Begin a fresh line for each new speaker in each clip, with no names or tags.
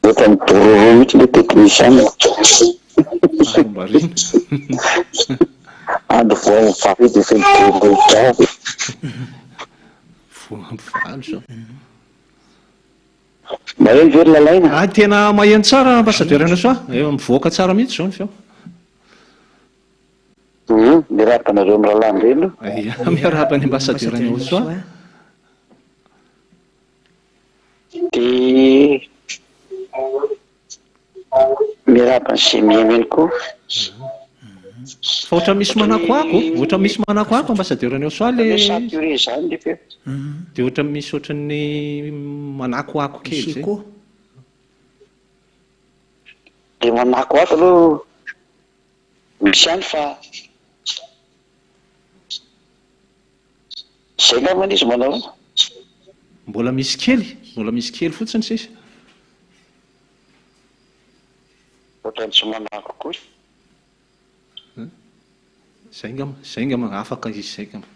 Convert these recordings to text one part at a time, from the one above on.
Ohatran'ny dororo mihitsy ilay technicien.
Ary marina.
Andro vao valo dia feno dororo daholo.
Vao ampy valo izao.
Maheno ve ry Lalaina?
Ah, tena maheno tsara ambassadeur Enosoa. Efa mivoaka tsara mihitsy izao ny feo.
Hum, miarahaba anareo mirahalahy indray aloha.
Ia, miarahaba ny ambassadeur Enosoa.
Dia miarahaba an'izay mihaino ihany koa.
Fa ohatran'ny misy manakoako, ohatran'ny misy manakoako ambassadeur Enosoa le.
Misy saturé izany le feo.
Dia ohatran'ny misy ohatran'ny manakoako kely
Misy
zay.
écho.
Dia manakoako aloha misy ihany fa Zay ngambany izy manao io.
Mbola misy kely, mbola misy kely fotsiny sisa.
Ohatran'ny tsy manako kosa.
Zay ngamba, zay ngamba, afaka izy zay ngamba.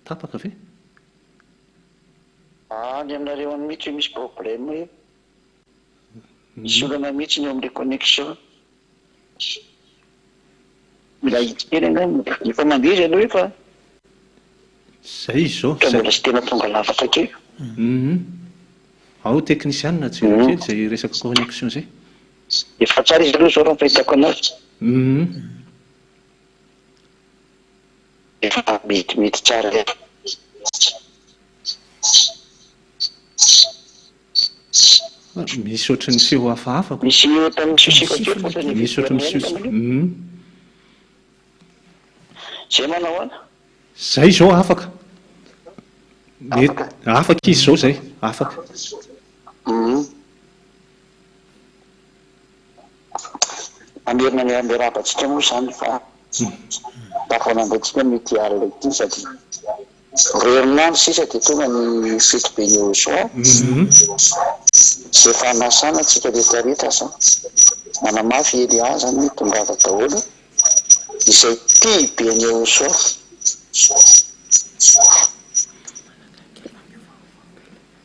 Tapaka ve?
Any aminareo any mihitsy io misy problème io. Misy olana mihitsy ny eo amin'ilay connexion. Mila ahitsy kely angamba. Efa mandeha izy aloha efa.
Zay izy zao.
Fa mbola tsy tena tonga lafatra kely.
Hum. Ao technician jereo kely zay resaka connexion zay.
Efa tsara izy aloha zao raha ny fahitako anazy.
Hum.
Efa metimety tsara ihany.
Misy ohatran'ny feo hafahafa ko.
Misy ohatran'ny misiosioka kely fotsiny
Misy ohatran'ny misiosioka. Hum.
Zay manao ahoana?
Zay izao afaka. Mety afaka izy izao zay, afaka.
Hum. Mamerina ny miarahaba antsika moa izany fa tafalandra antsika amin'ity alina ity sady roa herinandro sisa dia tonga ny fetiben'i Yehosoa izay efa hanasana antsika rehetra rehetra asa manamafy i Elia izany hoe tongava daholo izay tia be an'i Yehosoa.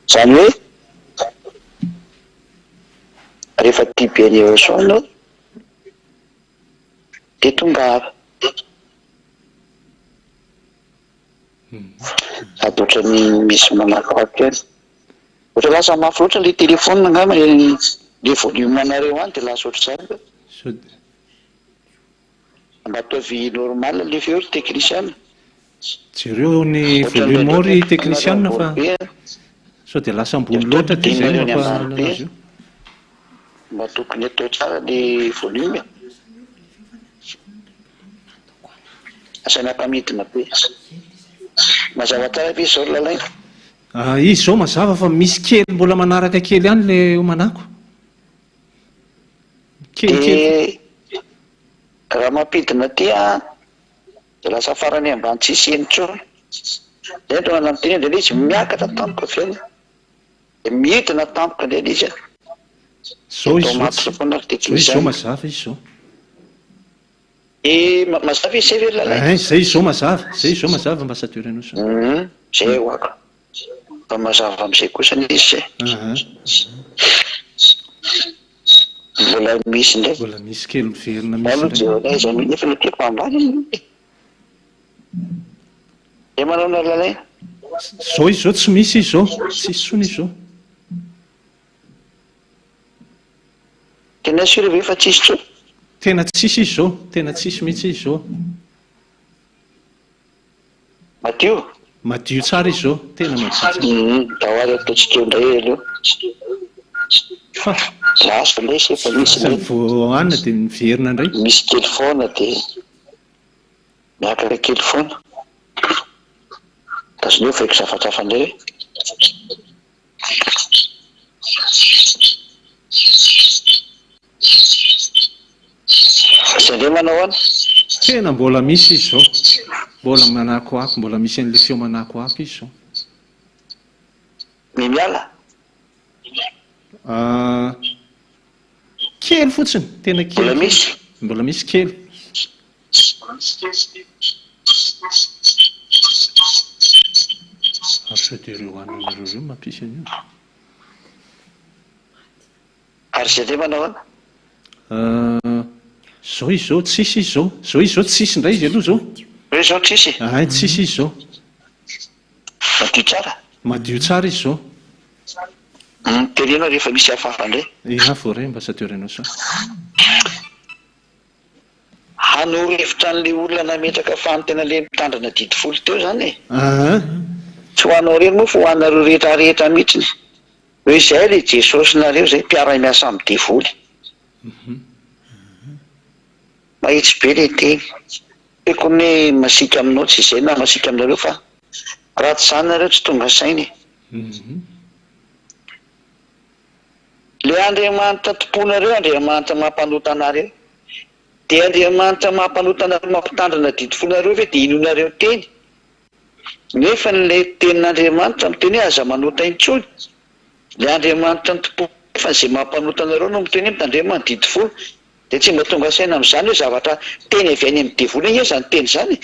Izany hoe Rehefa tia be an'i Yehosoa ianao dia tongava. Sady ohatran'ny misy manakoako ihany. Ohatra lasa mafy loatra ilay téléphone angamba ilay volume anareo any dia lasa ohatr'izany. Mba ataovy normal le feo ry technician.
Jereo ny volume ao ry technician fa sao dia lasa ambony loatra ty zay no mampahalala azy io.
Mba tokony atao tsara le volume e. Asaina ampanidina be. Mazava tsara ve izao ry Lalaina?
Izy izao mazava fa misy kely mbola manaraka kely ihany le manako.
Dia raha mampidina aty an, dia lasa farany ambany tsisy heno intsony. Izay no tonga nanontaniana dia ilay izy miakatra tampoka avy eo, dia midina tampoka indray ilay izy an.
Zao izy zao tsy, zao izy zao mazava izy zao.
Eh, mazava izy zay ve ry Lalaina?
Ein, zay izy zao mazava, zay izy zao mazava ambassadeur Enosa.
Hum, zay hoako. Mba mazava amizay kosa anie izy zay. Mbola misy indray.
Mbola misy kely miverina misy
indray.
indray.
Aloha jereo aiza nefa ny aty ambany anie. Dia manao na Lalaina?
Zao izy zao tsy misy izy zao, tsisy intsony izy zao.
Tena sûr ve fa tsisy intsony?
Tena tsisy izy zao, tena tsisy mihitsy izy zao.
Madio?
Madio tsara izy zao, tena madio tsara.
Hum, ndao ary ataontsika eo indray aloha.
Fa.
Lasa lesy efa misy
Lasa
ny.
vao hanina dia miverina indray.
Misy kely foana dia miakatra kely foana. Tazonio fa hikizafatsafa indray e. Zay ndray manao ahoana?
Tena mbola misy izy zao. Mbola manakoako, mbola misy an'le feo manakoako izy zao.
Ny miala?
Ah, kely fotsiny, tena kely.
Mbola misy?
Mbola misy kely. Ary sao dia ireo anona ireo ireo mampisy an'io?
Ary izay indray manao ahoana?
Euh, zao izy zao tsisy izy zao. Zao izy zao tsisy indray izy aloha zao.
Hoe zao tsisy?
Hay tsisy izy zao.
Madio tsara?
Madio tsara izy zao.
Hum, teneno rehefa misy hafahafa indray.
Ia, voaray ambassadeur Innocent.
Hanoro hevitra an'le olona nametraka fanontena le mitandrina didy folo teo zany e.
Aa.
Tsy ho anao irery moa fa ho anareo rehetra rehetra mihitsiny. Hoe izay le Jesosy nareo zay mpiara miasa amin'ny devoly. Mahitsy be le teny. Tiako ny masiaka aminao tsy izay na masiaka aminareo fa raha tsy izany nareo tsy tonga saina e. Le Andriamanitra tompoinareo Andriamanitra mampanota anareo. Dia Andriamanitra mampanota anareo mampitandrina didy fonareo ve dia inoanareo teny? Nefa ny le tenin'Andriamanitra miteny hoe aza manota intsony. Le Andriamanitra nitompoa nefa izay mampanota anareo no miteny hoe mitandrema ny didy folo. Dia tsy mba tonga saina amin'izany hoe zavatra teny avy any amin'ny devoly ange izany teny izany e.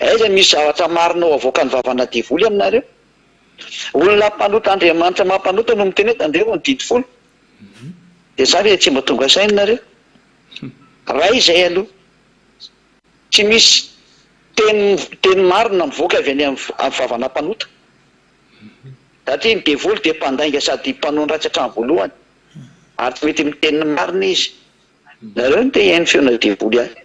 Aiza misy zavatra marina ho avoakan'ny vavana devoly aminareo? Olona mpanota Andriamanitra mampanota no miteny hoe tandremo ny didy folo. Dia za ve tsy mba tonga saina nareo? Ray izay aloha. Tsy misy teny teny marina mivoaka avy any amin'ny vavana mpanota. Satria ny devoly dia mpandainga sady mpanao ny ratsy hatramin'ny voalohany. Ary tsy mety miteny ny marina izy. Nareo no te hihaino feona devoly any.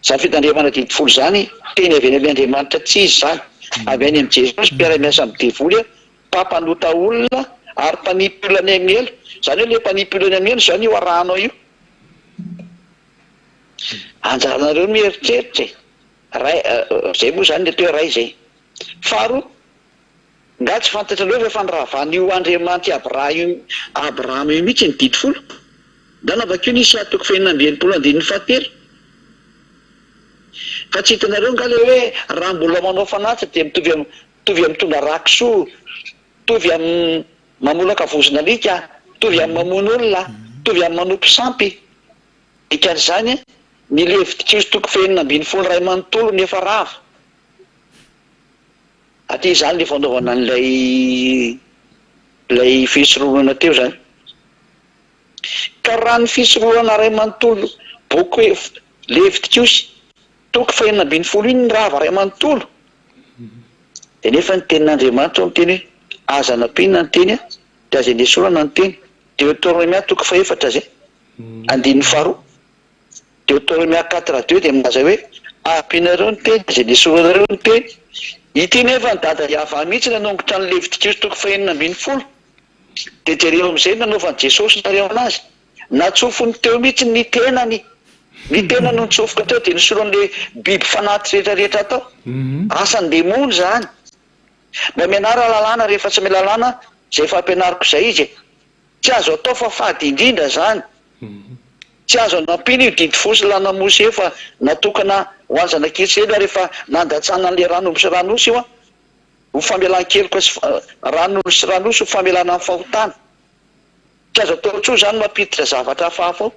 Izany fitandremana didy folo izany, teny avy any amin' Andriamanitra tsy izy izany, avy any amin'i Jesosy mpiara-miasa amin'ny devoly, mpampanota olona ary mpanipy olona any amin'ny helo. Izany hoe ilay mpanipy olona any amin'ny helo izany io arahanao io. Anjaranareo no mieritreritra e. Ray, izay moa izany ny atao hoe ray izay. Faharoa, nga tsy fantatrareo fa efa niravan'io Andriamanitr'i Abrahama io mihitsy ny didy folo? Ndana vakio ny Isa toko fahenina amby 60 andininy fahatelo. Fa tsy hitanareo nga le hoe raha mbola manao fanatitra dia mitovy am mitovy am mitondra ra kisoa, mitovy am mamolaka vozon'alika, mitovy am mamono olona, mitovy am manompo sampy. Dikan'izany ny Levitikosy toko fahenina 16 iray manontolo no efa rava. Aty izany le fanaovana an'ilay ilay fisoronana teo izany. Ka raha ny fisoronana iray manontolo boky Levitikosy toko fahenina 16 iny ny rava iray manontolo dia nefa ny tenin'Andriamanitra ao miteny hoe aza nampiana ny teny dia aza enesorana ny teny. Deoteronomia toko fahefatra izay andininy faharoa. Deoteronomia quatre deux dia milaza hoe ampianareo ny teny aza enesoranareo ny teny. Ity nefa ny dada Yavah mihitsy nanongotra ny Levitikosy toko fahenina 16. Dia jereo amin'izay ny nanaovan'i Jesosy nareo anazy. Natsofony teo mihitsy ny tenany. Ny tenany no nitsofoka teo dia nisoloan'ilay biby fanaty rehetra rehetra tao. Asan-demony izany. Mba mianara lalàna rehefa tsy mahay lalàna izay efa ampianariko izay izy e. Tsy azo atao fa fady indrindra izany. Tsy azo anampiana io didy fo sy lalàna Mose efa natokana ho an'ny zanak'Israely ary efa nandatsana an'ilay ran'omby sy ran'osy io an. Ho famelan-keloka sy ran'olo sy ran'osy ho famelana ny fahotana. Tsy azo atao intsony izany mampiditra zavatra hafahafa ao.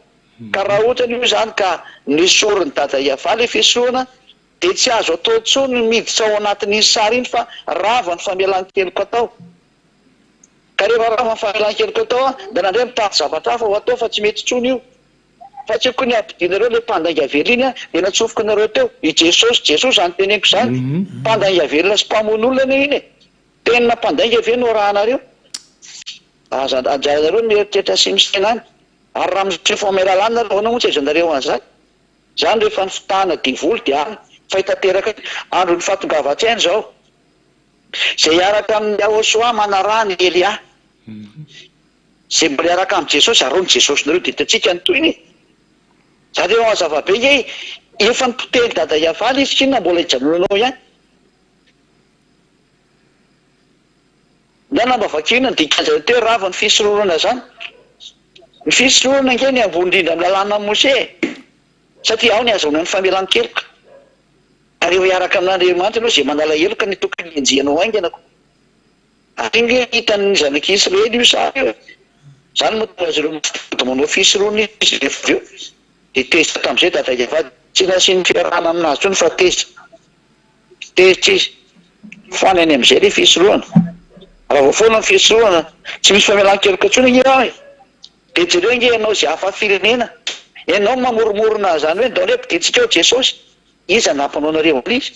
Ka raha ohatra io izany ka nesorin'i Dada Iavah ilay fisoronana dia tsy azo atao intsony ny miditra ao anatin'iny sary iny fa rava ny famelan-keloka tao. Ka rehefa rava ny famelan-keloka tao dia nandray mitady zavatra hafa ho atao fa tsy mety intsony io. Fa tsy haiko ny hampidinareo ilay mpandainga velona iny an, dia natsofoka nareo teo. I Jesosy, Jesoa izany teneniko izany. Mpandainga velona sy mpamono olona anie iny e. Tenina mpandainga ve no arahanareo? Aza anjaranareo ny mieritreritra sy misaina any. Ary raha miseho famelalana nareo, ahoana moa tsy ahaizanareo an'izany? Izany rehefa ny fitahana devoly dia any fa hitanteraka andron'ny fahatongavan-tsaina izao. Izay hiaraka amin'i Yahoshuah manaraha an'i Elia. Zay mbola hiaraka am Jesosy arao ny Jesosy nareo de hitantsika ny tohiny e! Za de mazava be nge efa nipotehiny dada Hiavaly izy k'inona mbola hijanonanao ihany? Ndana mba vakio inona ny dikan'izany atao hoe rava ny fisoronana zany? Ny fisoronana nge ny ambony indrindra amin'ny lalànan'i Mose e! Satria ao ny ahazoana ny famelan-keloka. Ary eo hiaraka amin'Andriamanitra ianao zay manala heloka ny tokony henjehinao haingana ko. Ary ange hitan'ny zanak'i Israely io sary io e! Izany no mahatonga azy ireo mifady manao fisoronana izy rehefa avy eo. Dia tezitra tamin'izay Dada Iavah. Tsy nasiany fiarahana aminazy intsony fa tezitra. Tezitra izy. Foana eny amin'izay ilay fisorohana. Raha vao foana ny fisorohana, tsy misy famelan-keloka intsony ange aho e! Dia jereo ange ianao izay hafa firenena, ianao no mamoromorona an'izany hoe ndao anie ampidintsika ao Jesosy. Iza no nampanao anareo an'ilay izy?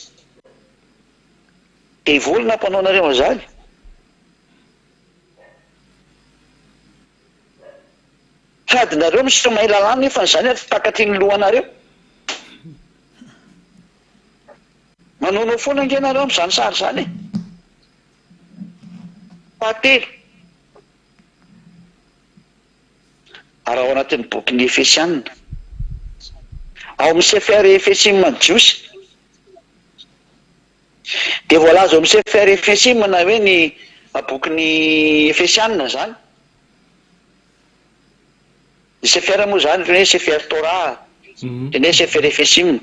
Devoly nampanao anareo an'izany. Sady nareo miseho mahay lalàna nefa izany ary tsy takatry ny lohanareo. Manaonao foana ange nareo amin'izany sary izany e. Fahatelo, ary ao anatin'ny bokin'ny Efesiana, ao amin'ny Sefer Efesim Jiosy, dia voalaza ao amin'ny Sefer Efesim na hoe ny bokin'ny Efesiana izany, Ny Sefer moa izany ohatran'ny hoe Sefer Torah, ohatran'ny hoe Sefer Efesim,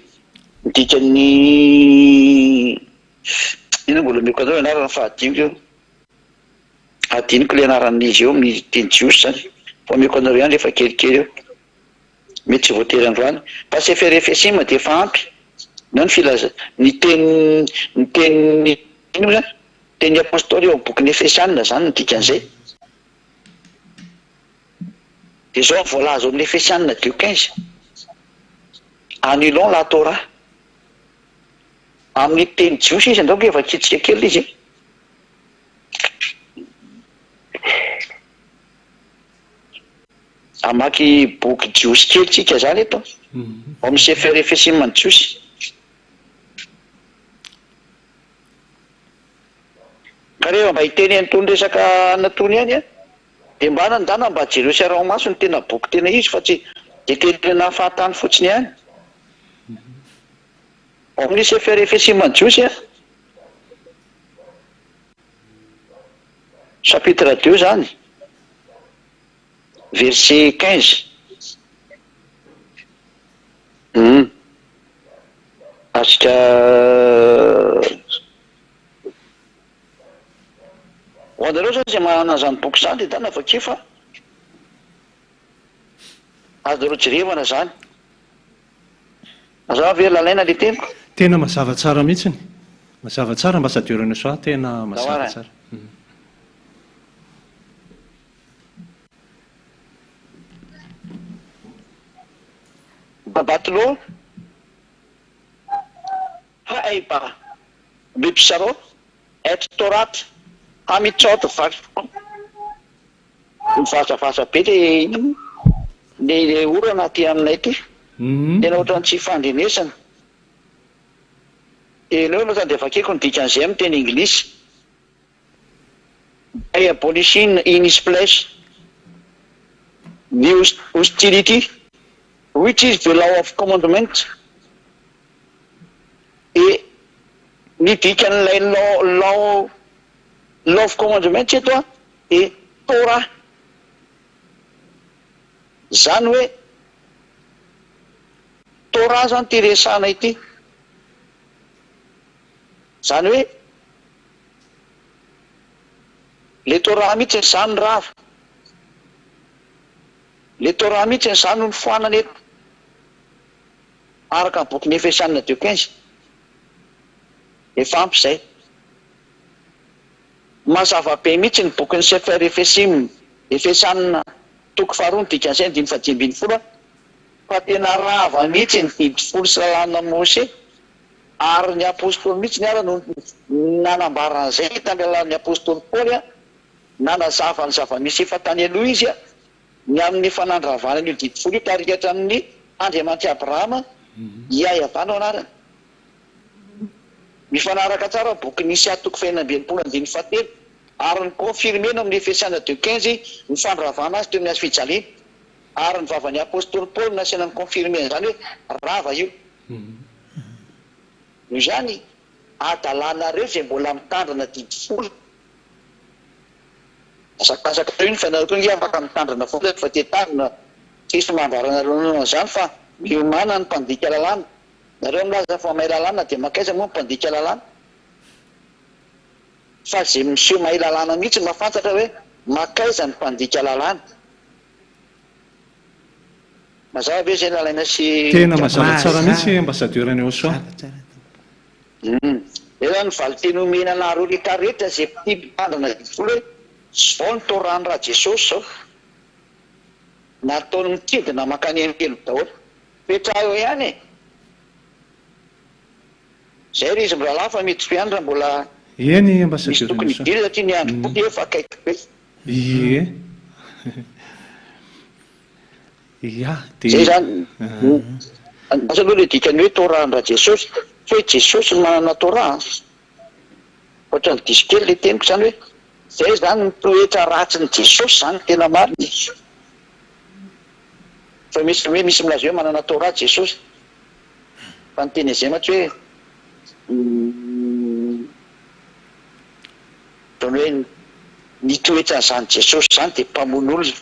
ny dikan'ny inona mbola omeko anareo anarana fa adinoko io, adinoko ilay anaran'izy io amin'ny teny jiosy izany, fa omeko anareo ihany rehefa kelikely eo, mety tsy voatery androany, fa Sefer Efesim dia efa ampy, na ny filaza, ny teny, ny teny inona moa izany, tenin'ny apostoly eo amin'ny bokin'ny Efesiana izany ny dikan'izay. Dia izao no voalaza ao amin'ny Efesiana deux quinze, Annulons la Torah. Amin'ny teny jiosy izy, andao ange vakintsika kely ilay izy e. Hamaky boky jiosy kely tsika izany eto, ao amin'ny Sefer Efesim an'ny Jiosy. Ka rehefa mba hiteny an'itony resaka anona tony ihany an, dia mba nandana mba jereo sy araho maso ny tena boky tena izy fa tsy dia tenenana fahatany fotsiny ihany. Ao amin'ny Sefer Efesim an'ny Jiosy an, chapitre deux izany, verset 15. Hum. Azontsika. Ho anareo zany izay manana an'izany boky izany dia dana vakio fa azonareo jerevana izany. Mazava ve Lalaina le teniko?
Tena mazava tsara mihitsiny. Mazava tsara Ambassadeur Nosoa, tena mazava tsara.
Babatlo. Haeba, Bibsaro, et Torat, Hamitzot Vashon. Mivazavaza be le inona moa le le orana aty aminay aty. Tena ohatran'ny tsy ifandrenesana. Dia aleo aloha dia vakiko ny dikan'izay amin'ny teny anglisy. By abolishing in his place the hostility which is the law of commandment dia ny dikan'ilay law law law of commandment eto an dia Torah izany hoe Torah izany ity resahana ity izany hoe Le Torah mihitsy izany rava. Le Torah mihitsy izany no nofoanana eto. Araka ny bokin'ny Efesiana deux 15. Efa ampy izay. Mazava be mihitsy ny bokin'ny Sefer Efesim, Efesiana, toko faharoa ny dikan'izay andininy fahadimy ambinifolo a, fa tena rava mihitsy ny didy folo sy lalàna Mose. Ary ny Apostoly mihitsy ara no nanambara an'izay tamin'ny alalan'ny Apostoly Paoly, nanazava ny zava-misy efa tany aloha izy, ny amin'ny efa nandravana an'io didy folo io tarika hatramin'ny Andriamanitr'i Abrahama, Iahyavah no anarany. Mifanaraka tsara ny bokin'ny Isa toko fahenina amby 60 andininy fahatelo, ary ni-confirmer-na amin'ny Efesiana deux 15 ny fandravana azy teo amin'ny hazo fijaliana, ary ny vavan'ny Apostoly Paoly nasiana ni-confirmer an'izany hoe rava io. Noho izany, adalanareo izay mbola mitandrina didy folo. Asakasakareo iny fa nareo koa ange afaka mitandrina foana rehefa te hitandrina, tsisy mandrara anareo hanao an'izany fa miomàna ny mpandika lalàna. Nareo milaza fa mahay lalàna dia mankaiza moa ny mpandika lalàna? Fa izay miseho mahay lalàna mihitsy no mahafantatra hoe mankaiza ny mpandika lalàna. Mazava ve zay lalaina sy
Tena mazava tsara mihitsy ambassadeur Neosoa.
Hum. Zay zany ny valinteny omena anareo rehetra rehetra zay mpitia mpitandrina devoly hoe zao ny Torah-n'i Rajesosy zao. Nataony mitsidina mankany am helo daholo. Petraho eo ihany e! Zay ry izy mirahalahy fa miditra ihany raha mbola
Eny
misy
ambassadeur
tokony
Innocent.
hidirana satria ny andro koa efa akaiky be.
Ie. Ia
Zay
dia
zany asa aloha le dikan'ny hoe Torah an-dRajesosy fa hoe Jesosy no manana Torah an! Ohatran'ny diso kely le teniko zany hoe zay zany ny toetra ratsin'i Jesosy zany tena marina e! Fa misy hoe misy milaza hoe manana Torah Jesosy fa ny teny izay mantsy hoe ohatran'ny hoe ny toetran'izany Jesosy izany dia mpamono olona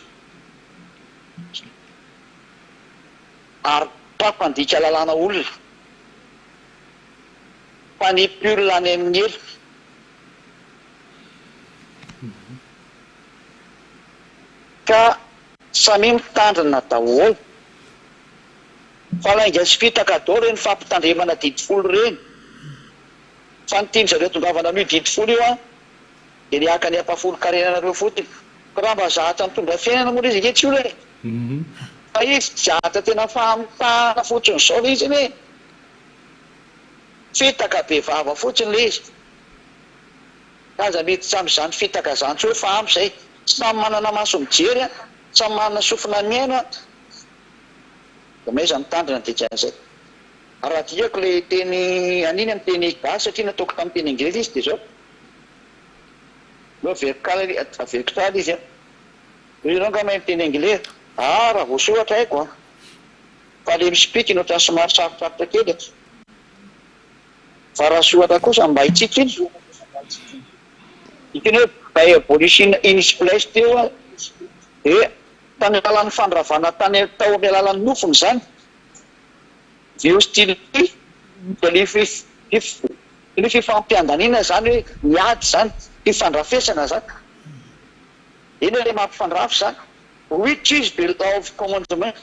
ary mpampandika lalàna olona, mpanipy olona any amin'ny helo. Ka samia mitandrina daholo. Fa lainga sy fitaka daholo ireny fampitandremana didy folo ireny. Fa ny tian-dry zareo tongavana amin'io didy folo io an, dia ny haka ny ampahafolon-karenanareo fotsiny. Fa raha mba zahatra mitondra fiainana moa ilay izy ange tsy olana e. Fa izy zahatra tena famitahana fotsiny izao ilay izy anie e. Fitaka be vava fotsiny ilay izy. Aza miditra amin'izany fitaka izany intsony fa ampy izay. Samy manana maso mijery an, samy manana sofina mihaino an. Dia mahaiza mitandrina ny dikan'izay. Raha adikako ilay teny an'iny amin'ny teny gasy satria nataoko tamin'ny teny anglisy izy dia izao. Aleo averiko kala, averiko tsara izy an. Io ianao angaha mahay miteny anglais? Ah raha voasoratra haiko an. Fa le mi-speak no ohatran'ny somary sarotsarotra kely an. Fa raha soratra kosa mba haintsika iny. Ity ny hoe by abolition in its place teo an, dia tany alalan'ny fandravana tany tao amin'ny alalan'ny nofony izany. The hostility dia ilay ilay fifampiandaniana izany hoe miady izany, fifandrafesana izany. Iny ilay mampifandrafy izany. Which is the law of commandment.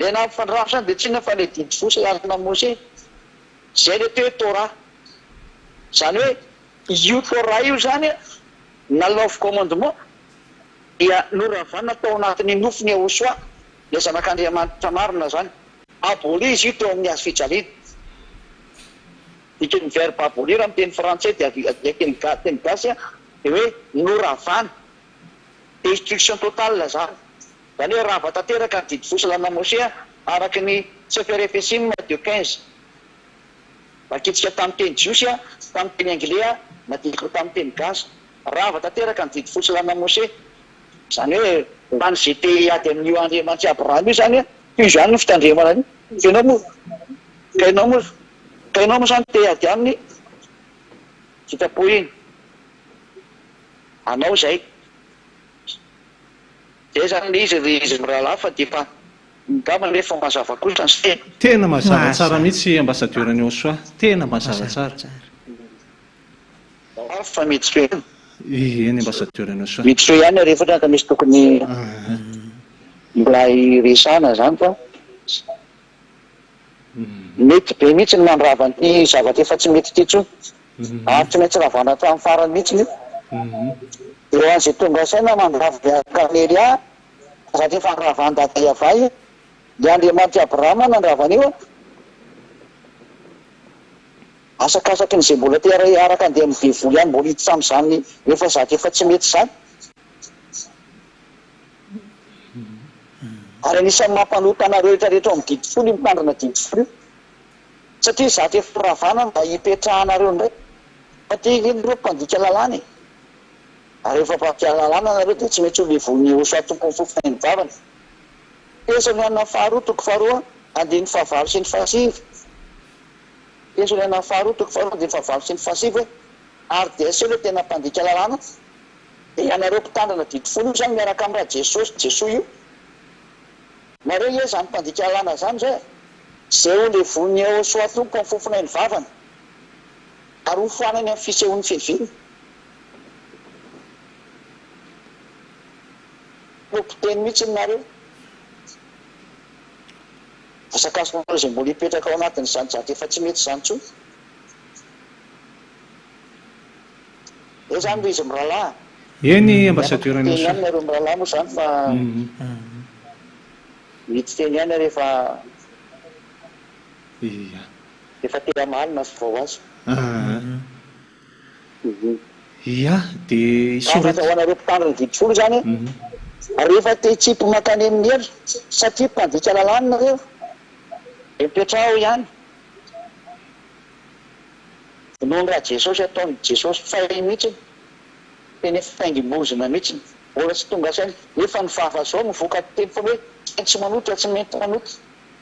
Ilay nampifandrafy izany dia tsy inona fa ilay didy folo sy lalàna Mosesy. Izay ilay atao hoe Torah. Izany hoe io Torah io izany na law of commandement dia noravana tao anatin'ny nofon'i Yahoshuah, ilay Zanak'Andriamanitra marina izany. Abolir izy io teo amin'ny hazo fijaliana. Dikan'ny verbe abolir amin'ny teny frantsay dia avy teny teny gasy dia hoe noravana. Destruction totale izany. Izany hoe rava tanteraka ny didy folo sy lalàna Mosea araka ny Sefer Efesim de 15. Vakitsika tamin'ny teny jiosy, tamin'ny teny anglais, nadikako tamin'ny teny gasy. Rava tanteraka ny didy folo sy lalàna Mosea. Izany hoe ho an'izay te hiady amin'io Andriamanitr'i Abrahama io izany, tohizo ihany ny fitandremana an'io. Fa ianao moa, ka ianao moa, ka ianao moa izany te hiady aminy, sitrapo iny. Anao izay. Zay zany le izy ry izy mirahalahy fa dia efa ngamba nefa mazava kosa ny saina.
Tena mazava tsara mihitsy ambassadeur ny Oswa, tena mazava tsara.
Maro fa miditra eo ihany.
Eny ambassadeur ny Oswa.
Miditra eo ihany ary efa ka misy tokony mbola hiresahana zany fa mety be mihitsy ny mandrava an'ity zavatra efa tsy mety ity intsony. Ary tsy maintsy ravana hatramin'ny farany mihitsy io. Dia ho an'izay tonga saina mandrava miaraka amin'i Elia, zavatra efa noravan'i Dada Yavah io, dia Andriamanitr'i Abrahama nandrava an'io an. Asakasaky ny izay mbola te hiaraka handeha amin'ny devoly ihany mbola hiditra amin'izany efa zavatra efa tsy mety izany. Ary anisan'ny mampanota anareo rehetra rehetra ao amin'ny didy folo io mitandrina didy folo io. Satria izato efa ravana mba hipetrahanareo indray. Fa ty ange nareo mpandika lalàna e. Ary rehefa mpandika lalàna nareo dia tsy maintsy ho levon'i Yehosua Tompon'ny fofonain'ny vavany. Tesaloniana faharoa toko faharoa andininy fahavalo sy ny fahasivy Tesaloniana faharoa toko faharoa andininy fahavalo sy ny fahasivy hoe, Ary dia aseho ilay tena mpandika lalàna, dia ianareo mpitandrina didy folo io izany miaraka amin'i Rajesosy, Jesoa io. Nareo ie zany mpandika lalàna zany zay e! Zay ho levon'i Yehosua Tompo amin'ny fofonain'ny vavany, ary ho foanany amin'ny fisehoan'ny fiaviany. Mpiteny mihitsy nareo. Asakasinareo izay mbola hipetraka ao anatin'izany zatra efa tsy mety izany intsony. Zay zany ry izy mirahalahy.
Eny
Miaraka
ambassadeur
fiteny
Nilson.
ihany nareo mirahalahy moa zany fa mety teny ihany rehefa
Ia.
rehefa te hamaly na vao azo.
Aa. Ia, dia
Hafatra
hisoratra.
ho anareo mpitandro ny didy folo zany, rehefa te hitsipy mankany amin'ny helo satria mpandika lalàna nareo dia mipetraha ao ihany. Vonoiny ra Jesosy ataony Jesosy fay mihitsiny, tena faingim-bozona mihitsiny, mbola tsy tonga saina, nefa ny vava zao mivoaka teny foana hoe tsy maintsy manota, tsy maintsy manota,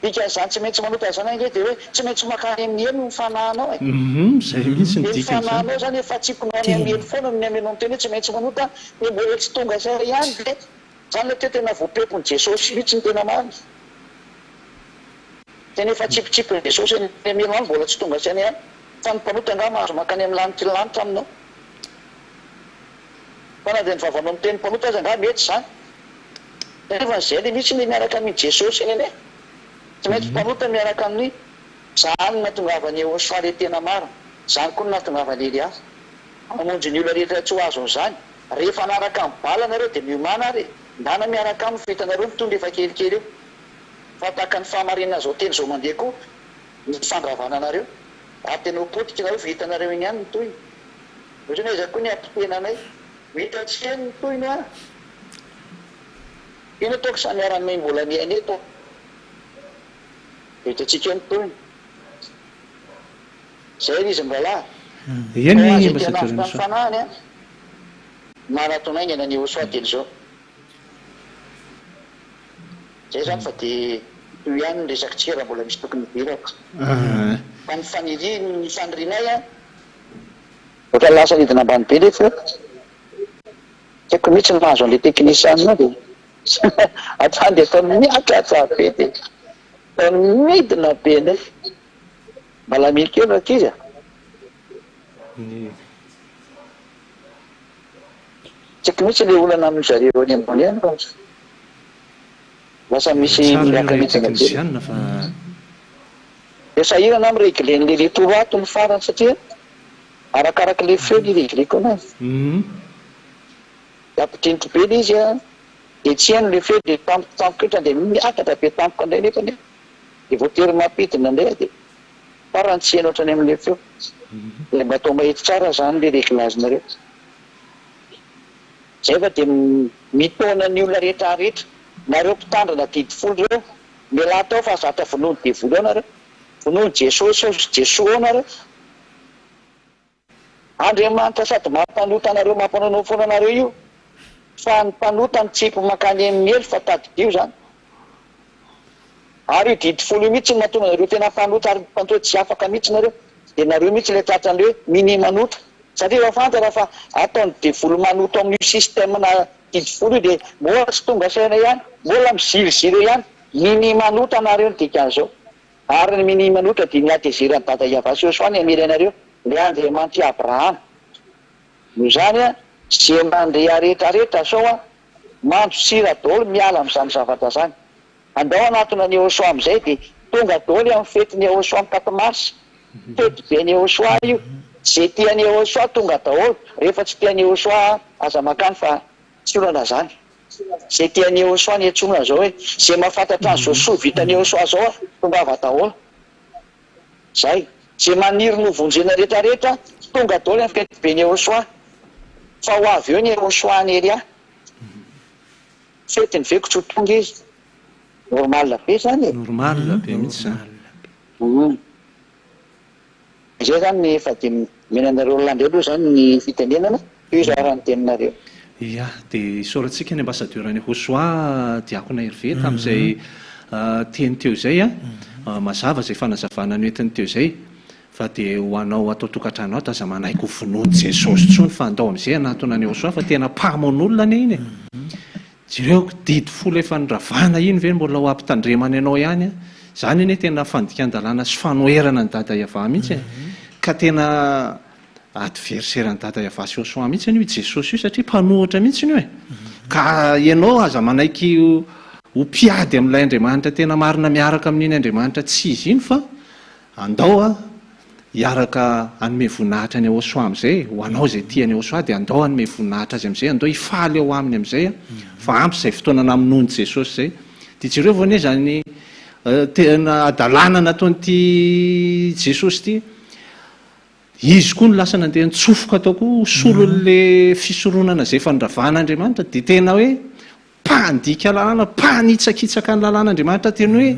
dikan'izany tsy maintsy manota zany ange de hoe tsy maintsy makany amin'ny helo ny fanahinao e,
Hum, zay mihitsy ny
de ny
dikan'izany.
fanahinao zany efa atsipinao any amin'ny helo foana no mihameno miteny hoe tsy maintsy manota, de mbola tsy tonga saina ihany ve, zany le teo tena voapepon'i Jesosy mihitsy ny tena marina. Tena efa tsipitsipin'i Jesosy eny amin'ny helo any mbola tsy tonga saina ihany fa ny mpanota angaha mahazo mankany amin'ny lanitry ny lanitra aminao? Fa na dia ny vavanao miteny mpanota aza angaha mety izany? Kanefa ny zay le mihitsy le miaraka amin'i Jesosy eny anie. Tsy maintsy mpanota miaraka amin'ny Zany no nahatongavan'i Yehosua le tena marina. Zany koa no nahatongavan'i Elia. Hamonjy ny olona rehetra tsy ho azon'izany. Rehefa hanaraka ny bala nareo dia miomàna ary e. Ndana miaraka aminy fa hitanareo mitondra efa kelikely eo. Fa tahaka ny fahamarinana izao teny izao mandeha koa ny fandravana anareo. Ary tena ho potika nareo fa hitanareo eny ihany ny tohiny. Ohatrany aiza koa ny hampitena anay. Ho hitantsika eny ny tohiny hoa. Ino ataoko sa miara-miaina mbola miaina eto aho. Dia hitantsika eo ny tohiny. Zay ry izy mirahalahy.
Eny
Fa ho azy
mba
te
tsy
hanavotra ny
adino
fanahiny an. Manatona haingana ny Yehosua dieny izao. Zay zany fa de io ihany ny resakitsika raha mbola misy tokony hidirako. Fa ny faniriany, ny fanirianay an. Ohatran'ny lasa nidina ambany be le feo. Tsy haiko mihitsy ny mahazo an'le technicien de hatrany de ataony miakatra be de ataony midina be ndray. Mba lamino kely rankizy a. Tsy haiko mihitsy le olana amin zareo any ambony any fa lasa misy
Tsara io
miaka
ry
midina be.
teknisianina fa.
Dia sahirana aho mi-regler an'le retour ato ny farany satria arakarak'le feo ny i-regler-ko anazy. Dia ampidiniko be le izy an, dia tsy haino le feo dia tampotampoka eo dia miakatra be tampoka indray nefany an, dia voatery mampidina indray aho dia farany tsy heno hatrany amin'le feo. Dia mba atao mahitsy tsara zany le reglage-nareo. Zay fa dia mitaona ny olona rehetra rehetra, nareo mpitandrina didy folo reo, mialà tao fa zatra vonoin'ny devoly ao nareo, vonoin'i Jesosy ao sy Jesoa ao nareo. Andriamanitra sady mampanota anareo mampanaonao foana anareo io, fa ny mpanota mitsipy mankany amin'ny helo fa tadidio zany. Ary io didy folo io mihitsy no mahatonga anareo tena mpanota ary mpanota tsy afaka mihitsy nareo, dia nareo mihitsy ilay tratran'ilay hoe minia manota. Satria efa fantatra fa ataon'ny devoly manoto amin'io système na didy folo io dia mbola tsy tonga saina ihany, mbola miziriziry eo ihany, minia manota nareo ny dikan'izao. Ary ny minia manota dia ny hatezeran'i Dada Yavah sy Yosua ny hamely anareo, ilay Andriamanitr'i Abrahama. Noho izany, ze mandre aretraretra sao an, mandosira daholo miala amin'izany zavatra izany. Andao hanatona an'i Yehosua amin'izay dia tonga daholo amin'ny fetin'i Yehosua amin'ny quatre mars. Fety be an'i Yehosua io. Ze tia an'i Yehosua tonga daholo. Rehefa tsy tia an'i Yehosua aza mankany fa tsy olana zany. Ze tia an'i Yehosua ny antsoina zao hoe ze mahafantatra an'izao soa vitan'i Yehosua zao tongava daholo. Zay. Ze maniry ny ho vonjena rehetra rehetra tonga daholo amin'ny fety be ny Yehosua. Fa ho avy eo ny Yehosua an'i Elia. Fetiny ve ko tsy ho tonga izy? Normal be zany e!
Normal be mihitsy zany.
Humm. Izay zany efa dia omena anareo olona indray aloha zany ny fitenenana, tohizo ara ny teninareo.
Ia, dia isaorantsika ny Ambassadeur an'i Hosoa Diakona Hervé tamin'izay teny teo izay a. Mazava izay fanazavana noentiny teo izay. Fa dia ho anao ato an-tokantrano ato aza manaiky ho vonoin'i Jesosy intsony fa andao amin'izay hanatona an'i Yehosua fa tena mpamono olona anie iny e! Jereo didy folo efa noravana iny ve mbola ho ampitandremany anao ihany an! Izany anie tena fandikan-dalàna sy fanoherana an'i Dada Yavah mihitsy e! Ka tena adversaire an'i Dada Yavah sy Yehosua mihitsy anie io Jesosy io satria mpanohitra mihitsy io e! Ka ianao aza manaiky ho mpiady amin'ilay Andriamanitra tena marina miaraka amin'iny Andriamanitra tsy izy iny fa Andao a! Hiaraka hanome voninahitra an'i Yahoshuah amin'izay, ho anao izay tia an'i Yahoshuah dia andao hanome voninahitra azy amin'izay, andao hifaly ao aminy amin'izay fa ampy izay fotoana namonoan'i Jesosy izay. Dia jereo anie izany tena hadalana nataon'ity Jesosy ity. Izy koa no lasa nandeha nitsofoka tao koa ho solon'ilay fisoronana izay efa noravan'Andriamanitra. Dia tena hoe mpandika lalàna, mpanitsakitsaka ny lalàn'Andriamanitra, tena hoe